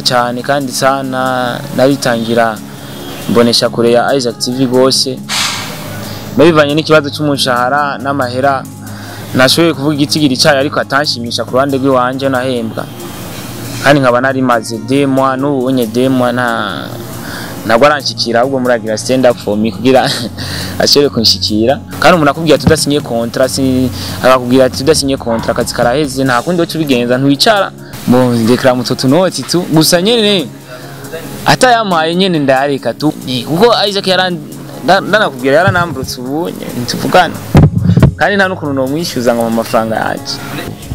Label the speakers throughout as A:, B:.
A: Cyane kandi sana naritangira mbonesha kure ya Isaac TV gose, bivanye n'ikibazo cy'umushahara n'amahera. Nashoboye kuvuga igitigiri cyayo, ariko atanshimisha ku ruhande rw'iwanje nahembwa, kandi nkaba nari maze 2 mois n'ubu nye 2 mois nta ntabwo aranshikira. Ahubwo muragira stand up for me kugira ashobore kunshikira. Kandi umuntu akubwira ati udasinye contrat, si akakubwira ati udasinye contrat akazi karaheze, nta kundi woca ubigenza, ntiwicara mu ndekera mu tunoti tu gusa nyene atayampaye nyene ndayareka tu. Kuko Isaac yaran ndanakubwira yaranamburutse, ubu ntituvugana kandi nta n'ukuntu nomwishyuza ngo mu mafaranga yanje.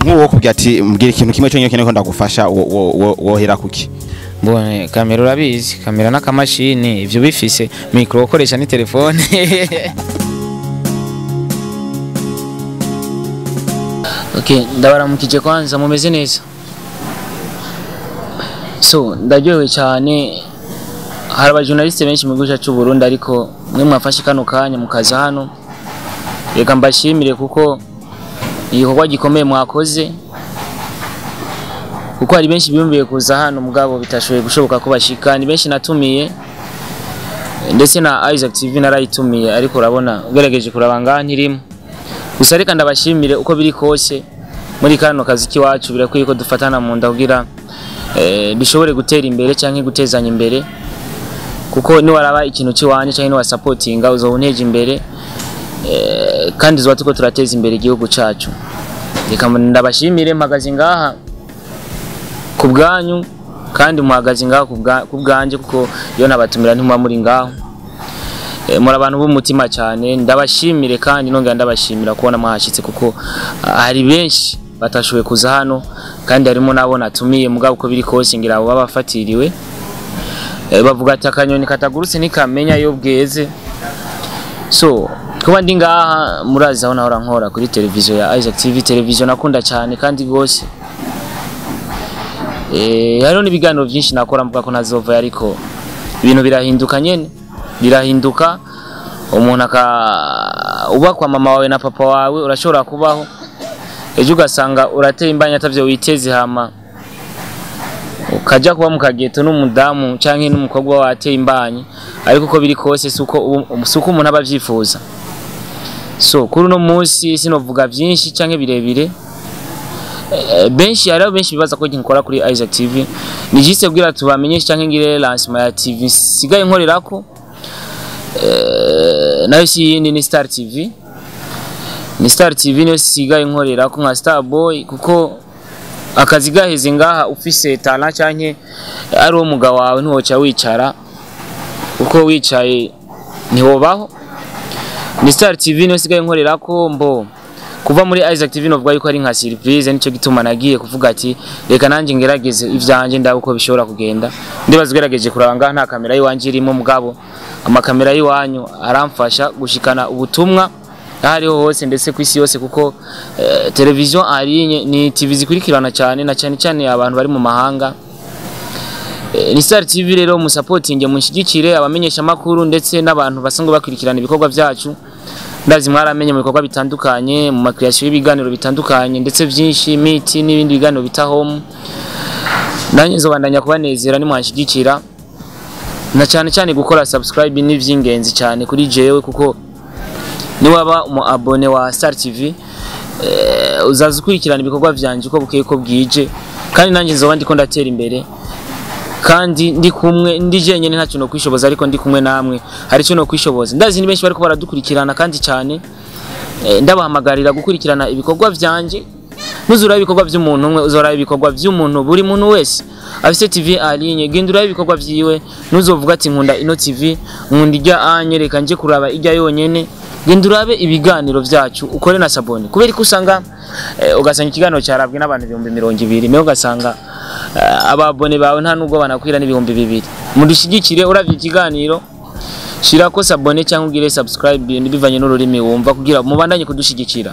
B: Nk'uwo kubwira ati mbwira ikintu kimwe cyonyine ko ndagufasha, wohera kuki?
A: Mbone kamera, urabizi, kamera n'akamashini ivyo bifise micro ukoresha ni telefone. Okay, ndabaramukije kwanza, mumeze neza? So ndaryohewe cyane. Hari abajournaliste benshi mu gihugu cyacu Burundi, ariko mwe mwafashe kano kanya mukaza hano, reka mbashimire kuko igikorwa gikomeye mwakoze, kuko hari benshi biyumviye kuza hano mugabo bitashoboye gushoboka ko bashika. Ni benshi natumiye, ndetse na Isaac TV narayitumiye, ariko urabona ugerageje kuraba ngaha ntirimo. Gusa reka ndabashimire. Uko biri kose muri kano kazi k'iwacu birakwiye ko dufatana mu nda kugira dushobore gutera imbere canke gutezanya imbere, kuko niwaraba ikintu cy'iwanje canke niwasapotinga uzoba unteje imbere, kandi zuba turiko turateza imbere igihugu cacu. Reka ndabashimire. Mpagaze ngaha ku bwanyu kandi muhagaze ngaha ku bwanje, kuko iyo nabatumira ntimuba muri ngaho. Muri abantu b'umutima cyane, ndabashimire kandi nongera ndabashimira kubona mwahashitse, kuko hari benshi batashoboye kuza hano kandi harimo nabo natumiye, mugabo uko biri kose ngira abo babafatiriwe. Bavuga ati akanyoni katagurutse ntikamenya iyo bweze. So kuba ndi ngaha, murazi aho nahora nkora kuri televiziyo ya Isaac TV, televiziyo nakunda cyane kandi gose. Hariho n'ibiganiro byinshi nakora mvuga ko ntazova, ariko ibintu birahinduka nyene, birahinduka. Umuntu aka uba kwa mama wawe na papa wawe, urashobora kubaho, ejo ugasanga urateye imbanya atavyo witeze, hama ukaja kuba mu kageto n'umudamu canke n'umukobwa wateye imbanyi. Ariko uko biri kose suko umuntu aba avyifuza. So kuri uno munsi sinovuga vyinshi canke birebire. Benshi, hariho benshi bibaza ko nkora kuri Isaac TV. Ni juste kugira tubamenyeshe canke ngire lancement ya TV sigaye nkorerako. Nayo si yindi, ni Star TV. Ni Star TV niyo sigaye nkorerako nka Star Boy, kuko akazi gaheze ngaha ufise talent canke ari uwo mugabo wawe ntiwoca wicara, kuko wicaye ntiwobaho. Ni Star TV niyo sigaye nkorerako. Mbo kuva muri Isaac TV novuga yuko ari nka surprise, nico gituma nagiye kuvuga ati reka nanjye ngerageze ivyanje ndabe uko bishobora kugenda. Ndibaza ugerageje kuraba ngaha nta kamera yiwanje irimo, mugabo amakamera y'iwanyu aramfasha gushikana ubutumwa aho ariho hose, ndetse ku isi yose, kuko television en ligne ni TV zikurikirana cyane na cyane cyane abantu bari mu mahanga. Ni Star TV rero, musapotinge, mushigikire abamenyesha makuru ndetse n'abantu basanzwe bakurikirana ibikorwa byacu. Ndazi mwaramenye mu bikorwa bitandukanye, mu ma création y'ibiganiro bitandukanye ndetse byinshi, miti n'ibindi biganiro bita home. Nanjye nzobandanya kubanezera nimwanshigikira, na cyane cyane gukora subscribe ni ivy'ingenzi cyane kuri jewe, kuko niwaba umu abonné wa Star TV uzaza ukurikirana ibikorwa vyanje uko bukeye ko bwije, kandi nanjye nzoba ndiko ndatera imbere. Kandi ndi kumwe, ndi jenyine ntacyo no kwishoboza, ariko ndi kumwe namwe hari icyo no kwishoboza. Ndazi ni benshi bariko baradukurikirana kandi cyane, ndabahamagarira gukurikirana ibikorwa vyanje. Ntuzurabe ibikorwa by'umuntu umwe, uzoraba ibikorwa by'umuntu, buri muntu wese afise TV en ligne, genda urabe ibikorwa vyiwe. Ntuzovuga ati nkunda ino TV, nkunda ijya anye, reka nje kuraba ijya yonyene. Genda urabe ibiganiro vyacu, ukore na s'abonner. Kubera ko usanga ugasanga ikiganiro cyarabwe n'abantu 20,000, mewe ugasanga aba abonnés bawe nta nubwo banakwira n'2000. Mudushigikire. Uravye ikiganiro, shirako s'abonner cyangwa ugire subscribe bivanye n'ururimi wumva, kugira mubandanye kudushigikira.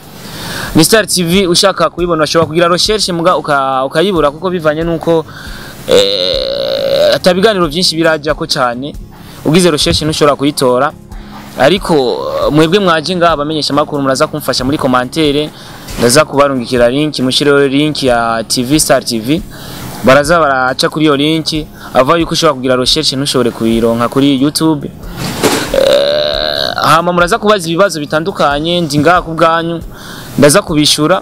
A: Ni Star TV, ushaka kuyibona ushobora kugira recherche muga ukayibura, kuko bivanye nuko atabiganiro byinshi biraja ko cyane, ugize recherche ntushobora kuyitora. Ariko mwebwe mwaje ngaha abamenyesha makuru, muraza kumfasha muri commentaire, ndaza kubarungikira link, mushireho link ya TV Star TV. Baraza baraca kuri iyo link ava yuko ushobora kugira recherche ntushobore kuyironka kuri YouTube. Hama muraza kubaza ibibazo bitandukanye, ndi ngaha ku bwanyu, ndaza kubishura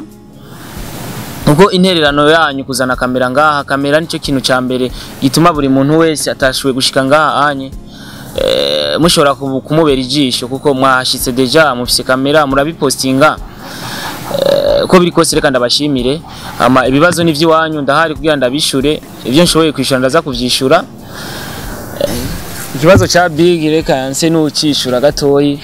A: ubwo intererano yanyu kuzana kamera ngaha. Kamera nicyo kintu ca mbere gituma buri muntu wese atashoboye gushika ngaha anye mushobora kumubera ijisho, kuko mwahashitse déjà mufise kamera, murabipostinga. Uko biri kose reka ndabashimire. Ama ibibazo ni ivy'iwanyu, ndahari kugira ndabishure. Ivyo nshoboye kwishura ndaza kuvyishura. Ikibazo ca Big reka nse n'ucishura gatoyi.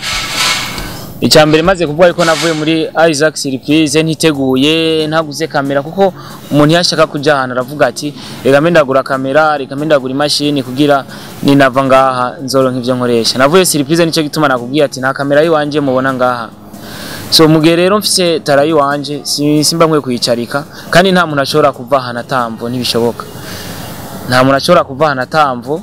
A: Icya mbere, maze kuvuga yuko navuye muri Isaac Surprise ntiteguye, ntaguze kamera, kuko umuntu yashaka kuja ahantu aravuga ati reka mbe ndagura kamera, reka mbe ndagura imashini kugira ninava ngaha nzoronka ivyo nkoresha. Navuye Surprise, nico gituma nakubwiye ati nta kamera yiwanje mubona ngaha. So mugihe rero mfise tara yiwanje, simba nkwiye kuyicarika, kandi nta muntu ashobora kuva ahantu atamvo, ntibishoboka. Nta muntu ashobora kuva ahantu atamvo.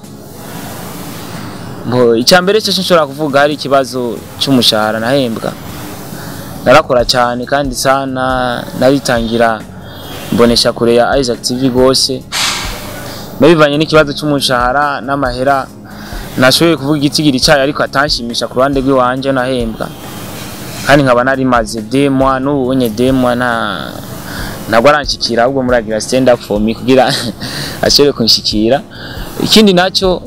A: Mbo icya mbere cyo nshobora kuvuga, hari ikibazo cy'umushahara nahembwa. Narakora cyane kandi sana, naritangira mbonesha kure ya Isaac TV gose. Bivanye n'ikibazo cy'umushahara n'amahera, nashoboye kuvuga igitigiri cyayo ariko atanshimisha ku ruhande rw'iwanje nahembwa, kandi nkaba nari maze 2 mois, n'ubu unye 2 mois nta ntabwo aranshikira. Ahubwo muragira stand up for me kugira ashobore kunshikira. Ikindi nacyo,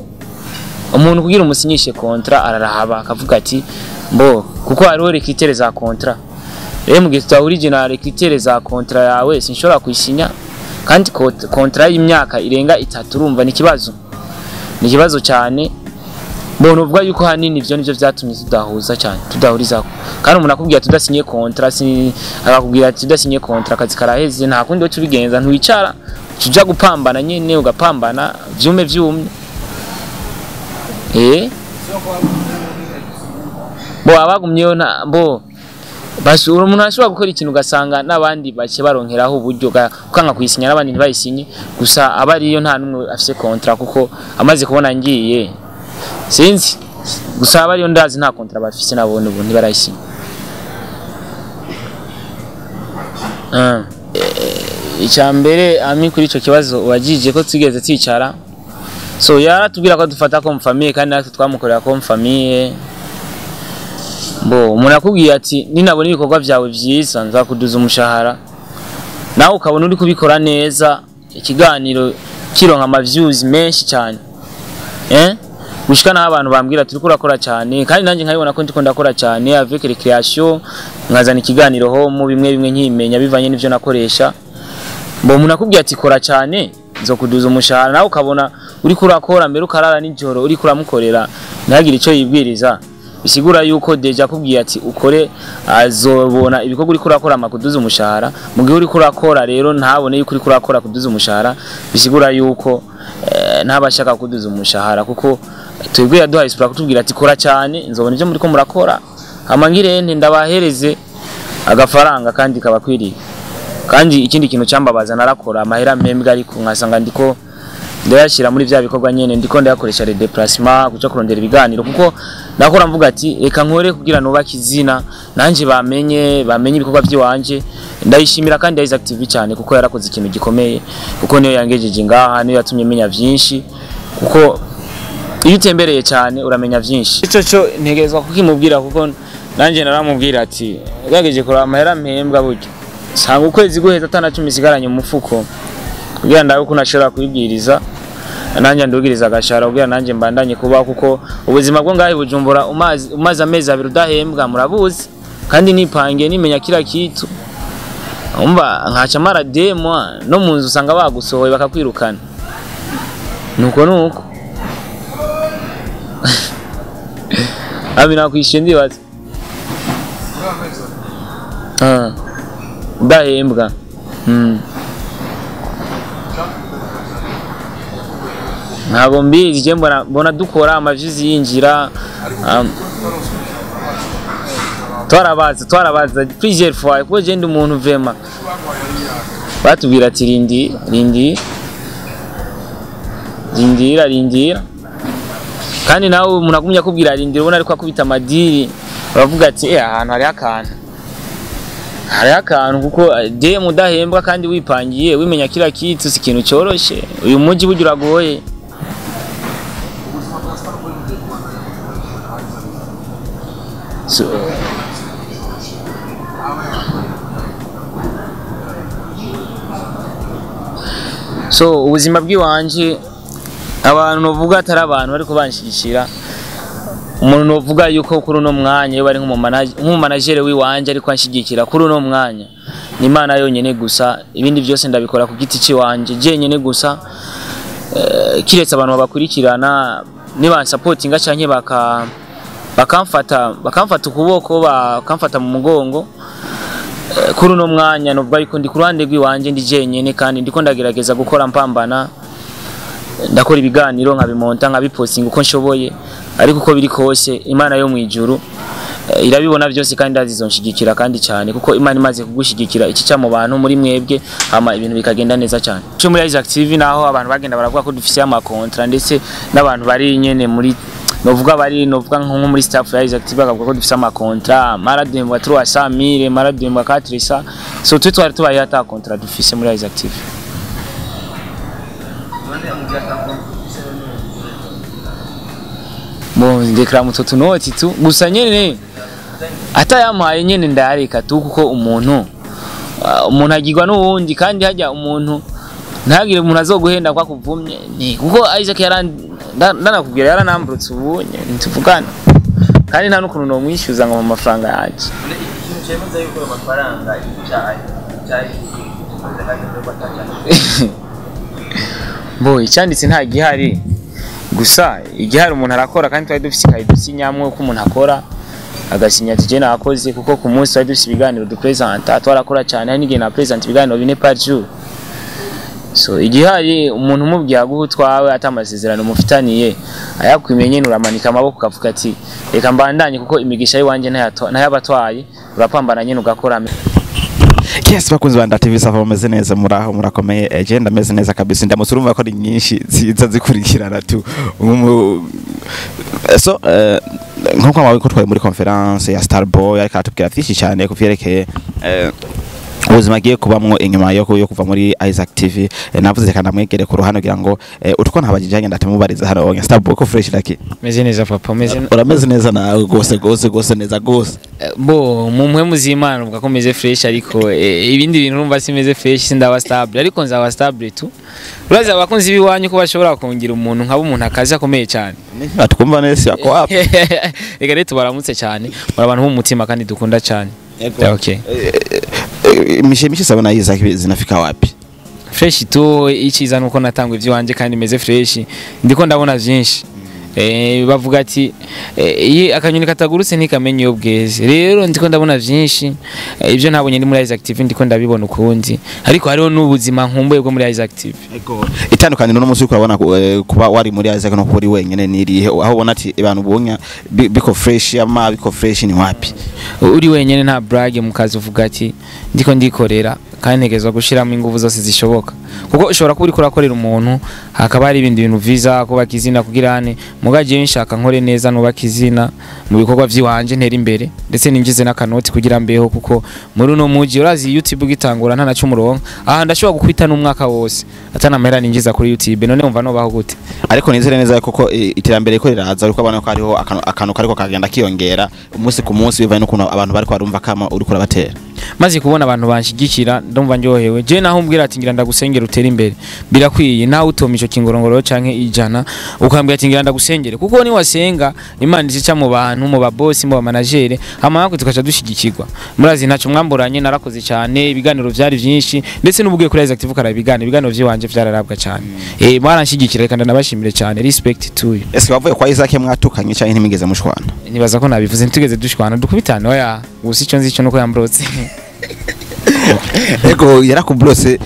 A: umuntu kugira umusinyishe contrat ararahaba akavuga ati mbo, kuko hariho les critères za contrat. Rero mu gihe tutahurije na les critères za contrat yawe, sinshobora kuyisinya. Kandi contrat y'imyaka irenga 3, urumva ni ikibazo, ni ikibazo cyane. Mbona uvuga yuko hanini ivyo nivyo vyatumye tudahuza cyane, tudahurizako. Kandi umuntu akubwira tudasinye contrat, si akakubwira ati tudasinye contrat akazi karaheze, nta kundi wo tubigenza, ntiwicara tuja gupambana nyene, ugapambana vyume vyumye. Bo abagumyeyo nta bo basi umuntu ashobora gukora ikintu ugasanga n'abandi bake baronkeraho uburyo, ukanga kuyisinya n'abandi ntibayisinye. Gusa aba ariyo nta n'umwe afise contrat, kuko amaze kubona ngiye, sinzi. Gusa aba ariyo ndazi nta contrat bafise nabone, ubu ntibarayisinya. Icya mbere ami kuri ico kibazo wagije ko tugeze twicara, so yaratubwira ko dufata comme famille, kandi natwe twamukorera comme famille. Bo umuntu akubwiye ati ninabona ibikorwa byawe vyiza nzakuduza umushahara, nawe ukabona uri kubikora neza, ikiganiro kironka ama views menshi cyane, gushika naho abantu bambwira turi kurakora cyane, kandi nanjye nkabibona ko ndiko ndakora cyane avec recreation, nkazana ikiganiro ho mu bimwe bimwe nkimenya bivanye n'ivyo nakoresha. Mbo umuntu akubwiye ati kora cyane nzokuduza umushahara, nawe ukabona uri kurakora mbere ukarara nijoro uri kuramukorera, ntagire icyo yibwiriza, bisigura yuko déjà akubwiye ati ukore azobona ibikorwa uri kurakora amakuduza umushahara. Mu gihe uri kurakora rero ntabone yuko uri kurakora kuduza umushahara, bisigura yuko ntabashaka kuduza umushahara, kuko twebwe yaduhaye isura kutubwira ati kora cyane nzobona ibyo muri ko murakora, hama ngirente ndabahereze agafaranga kandi kabakwiriye. Kandi ikindi kintu cyambabaza, narakora amahera mpembwa ariko nkasanga ndiko ndayashyira muri bya bikorwa nyene, ndiko ndayakoresha les déplacements, kuja kurondera ibiganiro, kuko nakora mvuga ati reka nkore kugira nubake izina nanje bamenye ibikorwa by'iwanje. Ndayishimira kandi Isaac TV cyane, kuko yarakoze ikintu gikomeye, kuko niyo yangejeje ngaha, niyo yatumye menya vyinshi, kuko iyo utembereye cyane uramenya vyinshi. Ico cyo ntegerezwa kukimubwira, kuko nanje naramubwira ati gerageje kuraba amahera mpembwa, burya sanga ukwezi guheza atana 10 sigaranye mu mufuko, kugira ndabe ko nashobora kwibwiriza nanjye ndugiriza agashara kugira nanjye mbandanye kubaho, kuko ubuzima bwo ngahe Bujumbura umaze amezi 2 udahembwa murabuzi, kandi nipange nimenya kila kitu, umva nkaca mara 2 mois no mu nzu usanga bagusohoye bakakwirukana. Nuko abi nakwishyuye ndibaza udahembwa. Ntabwo mbizi, je mbona dukora ama views yinjira, twarabaza plusieurs fois, kuko je ndi umuntu vraiment batubwira ati rindi rindi rindira rindira, kandi nawe umuntu agumye akubwira rindira, ubona ariko akubita amadiri, uravuga ati ahantu hariho akantu. Hariho akantu kuko de mudahembwa kandi wipangiye wimenya kila kitu, si ikintu cyoroshe. Uyu mujyi burya uragoye. So, ubuzima bw'iwanje abantu novuga atari abantu ariko banshigishira, umuntu novuga yuko kuri uno mwanya iyo bari nk'umumanagere w'iwanje ariko anshigikira kuri uno mwanya ni Imana yonyene gusa. Ibindi byose ndabikora ku giti ciwanje jenyene gusa, kiretse abantu babakurikirana nibansupportinga canke bakamfata ukuboko, bakamfata mu mugongo. Kuri uno mwanya novuga yuko ndi ku ruhande rw'iwanje ndi jenyene, kandi ndiko ndagerageza gukora mpambana, ndakora ibiganiro nkabimonta nkabipostinga uko nshoboye, ariko uko biri kose Imana yo mu ijuru irabibona byose kandi ndazizonshigikira kandi cyane, kuko Imana imaze kugushigikira iki cya mu bantu muri mwebwe hama ibintu bikagenda neza cyane. Cyo muri Isaac TV naho abantu bagenda baravuga ko dufise ama contrat, ndetse n'abantu bari nyene muri novuga bari novuga nko muri staff ya Isaac TV bakavuga ko dufise ama contrat, maraduhembwa 300,000 maraduhembwa 400. So twe twari tubaye ata contrat dufise muri Isaac TV. Bon, ndekra mutoto noti tu gusa nyene atayampaye nyene ndareka tu, kuko umuntu agirwa n'uwundi, kandi hajya umuntu ntagire umuntu azoguhenda kwa kuvumye ni kuko Isaac yaranakubwira yaranamburutse ubu ntituvugana, kandi nta n'ukuntu nomwishyuza ngo mu mafaranga yanje.
C: Ikintu cyemeza yuko amafaranga cyayi
A: Bo icyanditse nta gihari, gusa igihari umuntu arakora, kandi twari dufise ikayi dusinyamwe uko umuntu akora agasinya ati je nakoze, kuko ku munsi twari dufise ibiganiro dupresenta twarakora cyane, hari n'igihe na present ibiganiro 4 par jour. So igihari umuntu umubwiye aguha utwawe atamasezerano mufitaniye ayakwimenye uramanika amaboko ukavuga ati reka mbandanye, kuko imigisha yiwanje ntayabatwaye, urapambana nyene ugakora.
B: Yes, bakunzi ba TV Sava meze neza, muraho murakomeye. Je ndameze neza kabisa, ndamutse urumva ko ari nyinshi ziza zikurikirana tu. So nkuko mwawe ko twari muri conference ya Starboy ariko atubwira byinshi cyane kuvyerekeye ubuzima agiye kubamwo inyuma yo kuva muri Isaac TV. Navuze kandi amwegere ku ruhande kugira ngo utwo ntabajijanye ndatamubariza hano. Starboy ko fresh laki
A: meze neza papa, meze
B: urameze neza nawe gose gose gose neza gose.
A: Bo mu mpwe muzimana uvuga ko meze fresh, ariko ibindi bintu urumva simeze fresh, sindaba stable, ariko nzaba stable tu. Uraza abakunzi biwanyu ko bashobora kongira umuntu nkaba umuntu akazi akomeye cyane.
B: Batwumva neza yako wapi.
A: Reka rero tubaramutse cyane, muri abantu b'umutima kandi dukunda cyane. Okay.
B: Mishe sabona Isaac zinafika wapi?
A: Fresh tu, ichiza nuko natangwa ivyo wanje kandi meze fresh, ndiko ndabona vyinshi. Bavuga ati akanyoni katagurutse ntikamenye iyo bweze. Rero ndiko ndabona vyinshi, ibyo ntabonye ndi muri Isaac TV ndiko ndabibona ukundi, ariko hariho n'ubuzima nkumbuye bwo muri Isaac TV.
B: Ego itandukaniro no munsi urabona kuba wari muri Isaac no kuri wenyene nirihe, aho ubona ati abantu bonya biko fresh ama biko fresh ni wapi?
A: Uri wenyene nta brag mu kazi, uvuga ati ndiko ndikorera kandi ntegerezwa gushiramo ingufu zose zishoboka, kuko ushobora kuba uriko urakorera umuntu hakaba hari ibindi bintu viza kubaka izina kugira ane mugaje nshaka nkore neza nubaka izina mu bikorwa vyiwanje ntera imbere ndetse ninjize n'akanoti kugira mbeho, kuko muri uno muji urazi YouTube gitangura nta naco umuronka aha ndashobora gukwita n'umwaka wose atana mahera ninjiza kuri YouTube, none umva no baho gute?
B: Ariko nizere neza koko iterambere ko riraza, ariko abana ko hariho akantu kariko kagenda kiyongera umunsi ku munsi bivanye n'ukuntu abantu bariko barumva kama uriko urabatera.
A: Maze kubona abantu banshigikira ndumva ndyohewe. Je naho umbwira ati ngira ndagusengera utere imbere birakwiye, nawe utoma ico kingorongoro canke ijana ukambwira ati ngira ndagusengere, kuko ni wasenga Imana izica mu bantu, mu ba boss, mu ba manager, hama natwe tukaca dushigikirwa. Murazi ntaco mwamburanye, narakoze cyane, ibiganiro vyari vyinshi ndetse n'ubugiye kuri Isaac TV ukara ibiganiro vyiwanje vyararabwa cyane. Mwaranshigikira reka ndanabashimire cyane, respect to you.
B: Ese wavuye kwa Isaac mwatukanye canke ntimigeze mushwana?
A: Nibaza ko nabivuze ntitugeze dushwana, dukubitana oya, gusa ico nzi cyo nuko yambrotse.
B: Ego yarakublose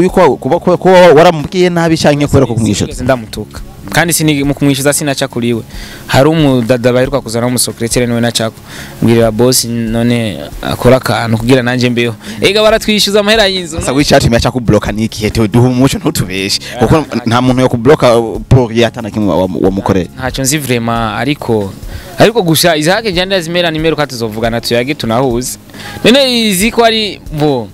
B: yuko kuba waramubwiye nabi canke kubera ko kumwishuza?
A: Ndamutuka kandi sini mu kumwishuza sinaca kuriwe, hari umudada baheruka kuzana umusekretary niwe nacako mbwirira boss none akora akantu kugira nanje mbeho, ega baratwishyuza amahera y'inzu.
B: Sasa wichatumye aca kubloka niki he duha umuco ntutubeshe, kuko nta muntu yo kubloka pour yatana kimwe wamukorera.
A: Ntacyo nzi vraiment, ariko Ariko gusa Isaac janda zimera nimero katuzovugana tuyage tunahuze. None izi ko ari bo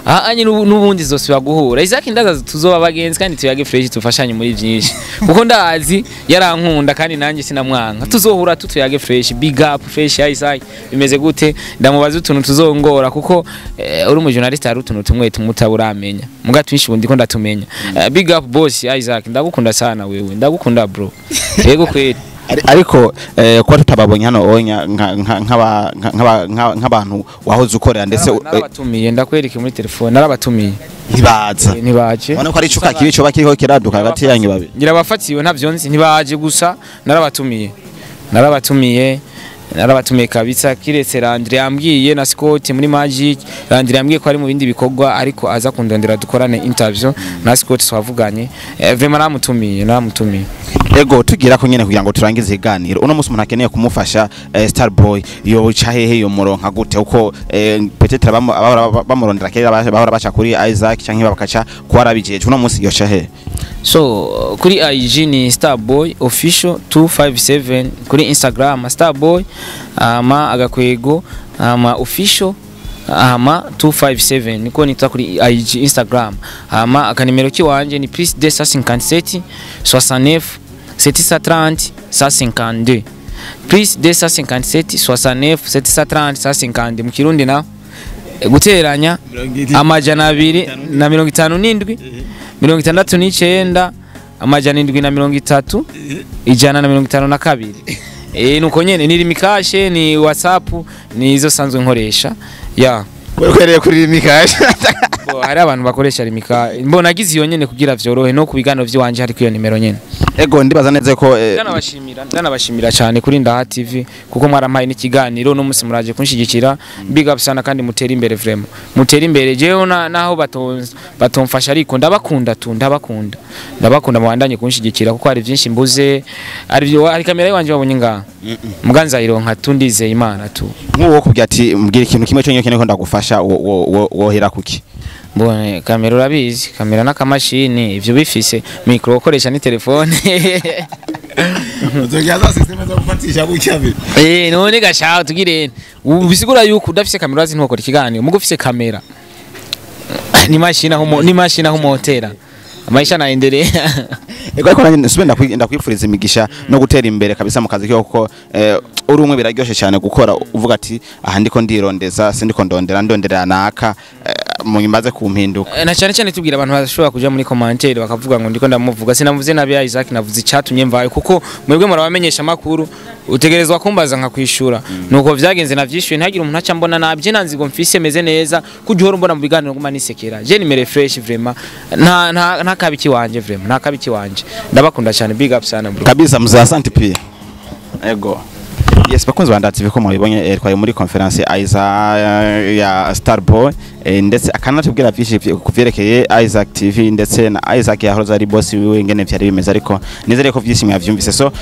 A: anye n'ubundi zosubira guhura. Isaac ndaza tuzoba bagenzi kandi tuyage fresh, tufashanye muri byinshi, kuko ndazi yarankunda kandi nanjye sinamwanka. Tuzohura tutuyage fresh, big up fresh. Isaac bimeze gute? Ndamubaza utuntu tuzongora, kuko uri umu journalist hari utuntu tumwe tumutaburamenya, muga twinshi bundi ko ndatumenya. Big up boss Isaac, ndagukunda sana wewe, ndagukunda bro, yego kweli.
B: Ariko kuba tutababonye hano onya nk'abantu wahoze ukorera ndetse
A: narabatumiye, ndakwereke muri telefone, narabatumiye
B: ntibaza.
A: Ntibaje.
B: Ubona ko ari icuka kibi coba kiriko kiraduka hagati yanyu babiri.
A: Ngira abafatiwe ntavyo nzi, ntibaje, gusa narabatumiye, narabatumiye, narabatumiye kabisa. Kiretse Landry yambwiye na Scott muri Magic. Landry yambwiye ko ari mu bindi bikorwa, ariko aza kundondera dukorane interview na Scott, twavuganye. Vraiment naramutumiye, naramutumiye.
B: Ego, tugira ko nyene kugira ngo turangize iganiro, uno musi umuntu akeneye kumufasha, Starboy yoca hehe, yo muronka gute? Uko peut-être abahora bamurondera kera bahora baca kuri Isaac canke bakaca ko arabijeje, uno musi yoca hehe?
A: So kuri IG ni Starboy Official 257, kuri Instagram Starboy ama agakwego ama official ama 257, niko nitwa kuri IG, Instagram. Ama akanimero kiwanje ni plus 257 69 730 152, plus 257 69 730 152. Mu Kirundi na guteranya 257 69 730 152. Nuko nyene ni Rimikashe, ni WhatsApp, ni izo sanzwe nkoresha ya.
B: Kwereye kuri Rimikashe?
A: Bo, hari abantu bakoresha Rimika, mbona agize iyo nyene kugira vyorohe no ku biganiro vy'iwanje hariko iyo nimero nyene.
B: Ego, ndibaza neza ko
A: Ndanabashimira, ndanabashimira cyane kuri Ndaha TV, kuko mwarampaye n'ikiganiro no musi muraje kunshigikira. Big up sana kandi mutera imbere, vraiment mutera imbere. Jewe naho batomfasha, ariko ndabakunda tu, ndabakunda, ndabakunda. Mubandanye kunshigikira kuko hari byinshi mbuze, ari byo hari kamera yiwanje babonye ngaha muganza ironka tu, ndizeye Imana tu.
B: Nk'uwo kubwira ati mbwira ikintu kimwe cyonyine keneye ko ndagufasha, wohera kuki?
A: Mbone kamera, urabizi, kamera n'akamashini ivyo bifise micro ukoresha ni telefone.
D: Uzogira za system zo gufatisha gutya bi.
A: None gasha tugire ubisigura yuko udafise kamera urazi ntukora ikiganiro, mugo ufise kamera ni mashini aho ni mashini aho motera maisha naendelea.
B: Ego, ariko nanjye nsubire ndakwifuriza imigisha no gutera imbere kabisa mu kazi kiwe, kuko uri umwe biraryoshe cyane gukora uvuga ati aha ndiko ndirondeza, sindiko ndondera ndonderera naka, mu nyuma kumpinduka.
A: Na cyane cyane tubwira abantu bashobora kuja muri commentaire bakavuga ngo ndiko ndamuvuga, sinavuze nabi Isaac, navuze icyatumye mvayo, kuko mwebwe murabamenyesha makuru, utegerezwa kumbaza nkakwishura. Nuko vyagenze, navyishuye, ntihagire umuntu aca mbona nabye nanzigo mfise, meze neza kujya uhora umbona mu biganiro nguma nisekera. Je nimere fresh vraiment, nta kabiki wanje, vraiment nta kabiki wanje. Ndabakunda cyane, big up sana bro.
B: Kabisa mzee, asante pia. Ego, yes, bakunzi ba Ndaha TV, ko mwabibonye, twari muri conference Aiza ya Starboy, ndetse akanatubwira byinshi ku vyerekeye Isaac TV ndetse na Isaac yahoze ari boss wiwe, ingene vyari bimeze. Ariko nizere ko vyinshi mwavyumvise. So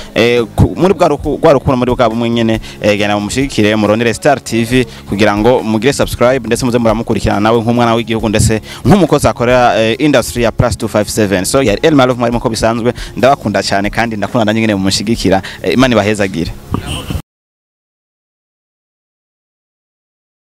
B: muri bwa rwa rukundo, muri bwa bumwe nyene, genda mumushigikire, murondere Star TV kugira ngo mugire subscribe, ndetse muze muramukurikirana nawe nk'umwana w'igihugu ndetse nk'umukozi akorera industry ya plus 257. So yari El Malov, mwarimo ko bisanzwe. Ndabakunda cyane kandi ndakunda nanjye ngene mumushigikira. Imana ibahezagire.